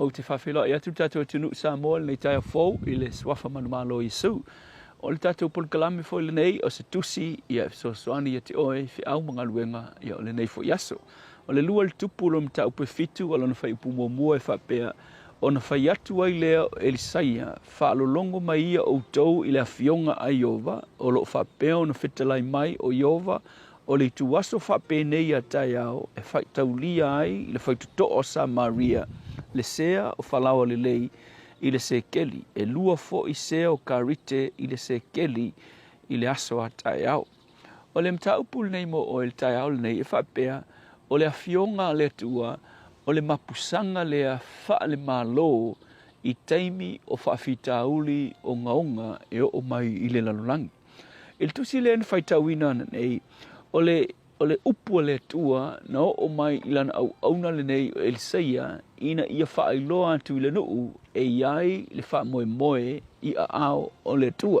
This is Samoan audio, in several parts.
Ou te faafeiloai atu le tatou atunuu Samoa i lenei taeao fou i le Suafa manumalo o Iesu. O le tatou polokalame foi lenei o se tusi ia e fesoasoani ia te oe i feau ma galuega ia o lenei foi aso. O le lua le tupu o lona mataupu e fitu a lona fuaiupu muamua e faapea, Ona fai atu ai lea o Elisaia, Faalologo mai ia outou i le afioga a Ieova, o lo o faapea ona fetalai mai o Ieova, O le ituaso faapenei a taeao e faitaulia ai i le faitotoa o Samaria le sea o falaoa lelei i le sekeli, e lua foi sea o karite i le sekeli i le aso a taeao. O le mataupu lenei mo oe i le taeao lenei e faapea, o le Afioga a le Atua, o le mapusaga lea faale-Malo i taimi o faafitauli ogaoga e oo mai i le lalolagi. I le tusi lea na faitauina ananei, o le, o le upu a le Atua na oo mai i lana auauna lenei o Elisaia ina ia faailoa atu i le nuu e i ai le faamoemoe i aao o le Atua.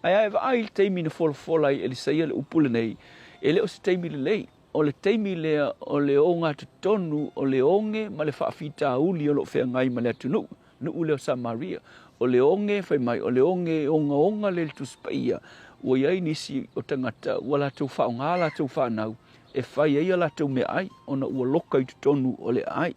Ae a e vaai i le taimi na folafola ai Elisaia le upu lenei, e le o se taimi lelei. O le taimi lea o le ogatotonu o le oge ma le faafitauli o lo o feagai ma le atunuu, nuu lea o Samaria. O le oge, fai mai, o le oge ogaoga lea i le Tusi Paia, ua i ai nisi o tagata ua latou faaaoga a latou fanau e fai ai a latou meaai ona ua loka i totonu o le aai.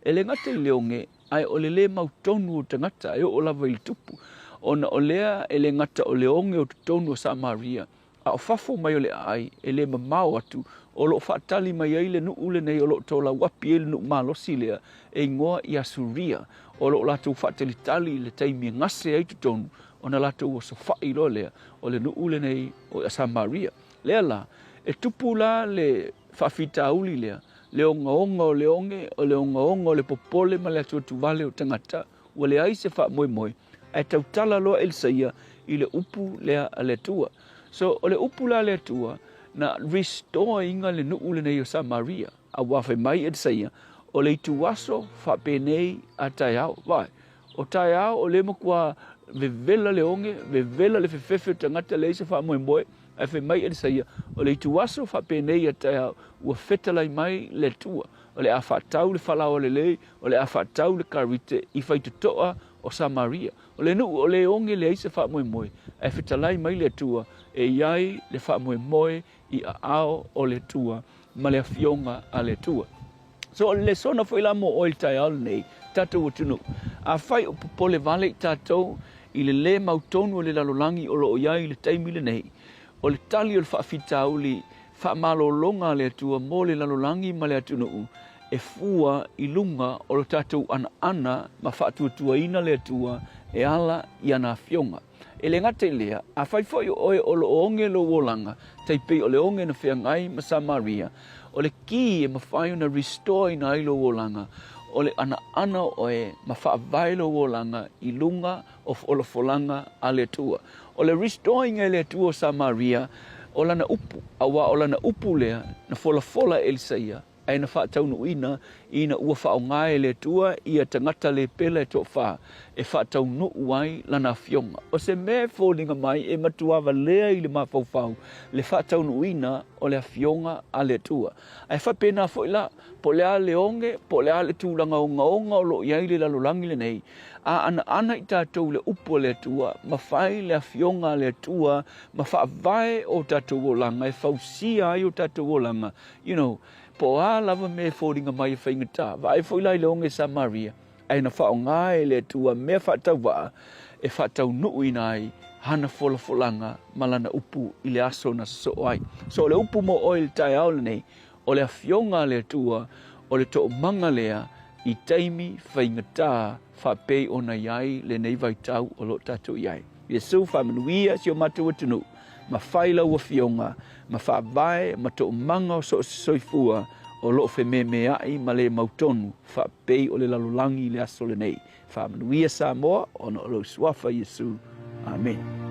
E le gata i le oge, ae o le lē mautonu o tagata e oo lava i le tupu, ona o lea e le gata o le oge o totonu o Samaria, A o fafo mai o le aai, e le mamao atu, o lo o faatali mai ai le nuu lenei o lo o tolauapi ai le nuu malosi lea e igoa ia Suria, o lo o latou faatalitali i le taimi e gase ai totonu ona latou osofai loa lea o le nuu lenei o Samaria. Lea la, e tupu la le faafitauli lea, le ogaoga o le oge, o le ogaoga o le popole ma le atuatuvale o tagata, ua leai se faamoemoe, ae tautala loa Elisaia i le upu lea a le Atua. So, o le upu la a le Atua, na restore ina le nuu lenei o Samaria, aua fai mai Elisaia, o le ituaso faapenei a taeao. Vaai, o taeao o lea matua vevela le oge, vevela le fefefe o tagata, leai se faamoemoe, ae fai mai Elisaia, o le ituaso faapenei a taeao, ua fetalai mai le Atua, o le a faatau le falaoa lelei, o le a faatau le karite i faitotoa o Samaria. O le nuu o le oge leai se faamoemoe, ae fetalai mai le Atua e i ai le faamoemoe i aao o le Atua ma le Afioga a le Atua. So o le lesona foi la mo oe i le taeao lenei, tatou atunuu, afai o popole vale i tatou i le lē mautonu o le lalolagi o lo o i ai i le taimi lenei, o le tali o le faafitauli faamalologa a le Atua mo le lalolagi ma le atunuu e fua i luga o lo tatou anaana ma faatuatuaina le Atua e ala i ana Afioga. E le gata i lea, afai foi o oe o lo o oge lou olaga, tai pei o le oge na feagai ma Samaria, o le kī e mafai ona restore ina ai lou olaga, o le anaana o oe ma faavae lou olaga i luga o folafolaga a le Atua. O le restoring e le Atua o Samaria o lana upu, aua o lana upu lea na folafola e Elisaia, ae na faataunuuina ina ua faaaoga e le Atua ia tagata le pela e toafa e faataunuu ai lana afioga. O se mea e foliga mai e matua valea i le mafaufau le faataunuuina o le afioga a le Atua. Ae faapena foi la, po o le a le oge, po o le a le tulaga ogaoga o lo o i ai le lalolagi lenei, a anaana i tatou i le upu a le Atua, ma fai le Afioga a le Atua ma faavae o tatou olaga e fausia ai o tatou olaga, you know, po o a lava mea e foliga mai e faigata. Vaai foi la i le oge Samaria, ae na faaaoga e le Atua mea faatauvaa e faataunuuina ai hana folafolaga ma lana upu i le aso na sosoo ai. So o le upu mo oe i le taeao lenei, O le Afioga a le Atua, o le toomaga lea i taimi faigata faapei ona i ai lenei vaitau o lo o tatou i ai. Iesu, faamanuia si o matou atunuu, ma fai lau Afioga ma faavae ma toomaga o so o se soifua o lo o fememeai ma le mautonu faapei o le lalolagi i le aso lenei. Faamanuia Samoa ona o lou Suafa Iesu. Amene.